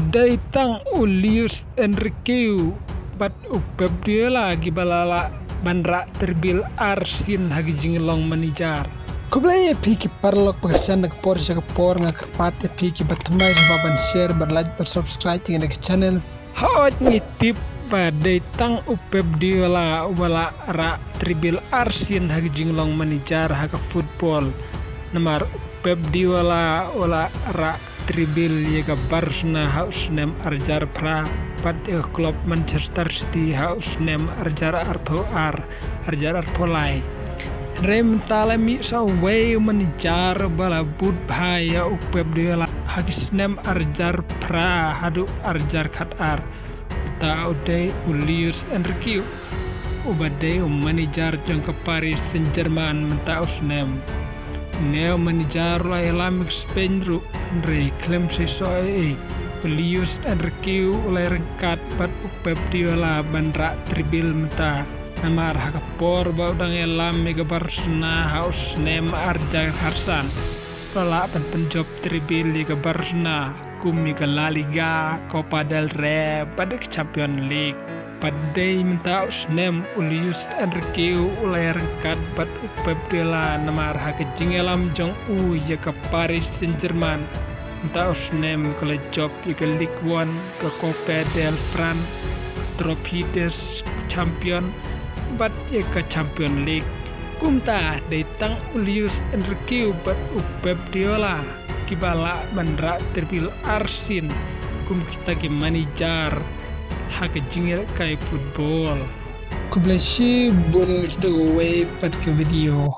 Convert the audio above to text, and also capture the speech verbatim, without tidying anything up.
Dei tang u Luis Enrique bad u Pep Guardiola kiba la lah ban rah tyrbil arsien ha ki jinglong manager. Khublei ïa phi ki paralok ba kyrshan na ka por sha ka por, nga kyrpad ïa phi kiba thymmai sngewbha ban share, ban like, ban subscribe ïa kane ka channel. Hooid, ngi tip ba dei tang u Pep Guardiola uba la rah tyrbil arsien ha ka jinglong manager ha ka football. Namar u Pep Guardiola u la rah tyrbil ïa ka Barcelona ha u snem arhajar phra bad ïa ka club Manchester City ha u snem arhajar arphew ar, arhajar arphew lai. Hynrei mynta la mih sa uwei u manager ba la bud bha ïa u Pep Guardiola ha ki snem arhajar phra haduh arhajar khatar. Uta u dei u Luis Enrique, uba dei u manager jong ka Paris Saint-Germain mynta u snem. Une u manager u la ïalam ïa ka Spain ruh, hynrei khlem seisoh ei ei. U Luis Enrique u la ïaryngkat bad u Pep Guardiola ban rah tyrbil mynta. Namar ha ka por ba u dang ïalam ïa ka Barcelona ha u snem arhajar khatsan, u la lah ban pynjop tyrbil ïa ka Barcelona kum ïa ka La Liga, Copa del Rey bad ka Champions League. Bad dei mynta u snem u Luis Enrique u la ïaryngkat bad u Pep Guardiola, namar ha ka jingïalam jong u ïa ka Paris Saint-Germain mynta u snem ka la jop ïa ka Ligue One, ka Coupe de France, ka Trophée des Champions bad ïa ka Champions League. Kumta dei tang u Luis Enrique bad u Pep Guardiola kiba lah ban rah tyrbil arsien kum kita ki manager ha ka jingïalehkai football. Khublei shibun, ngi sdang uwei pat ka video.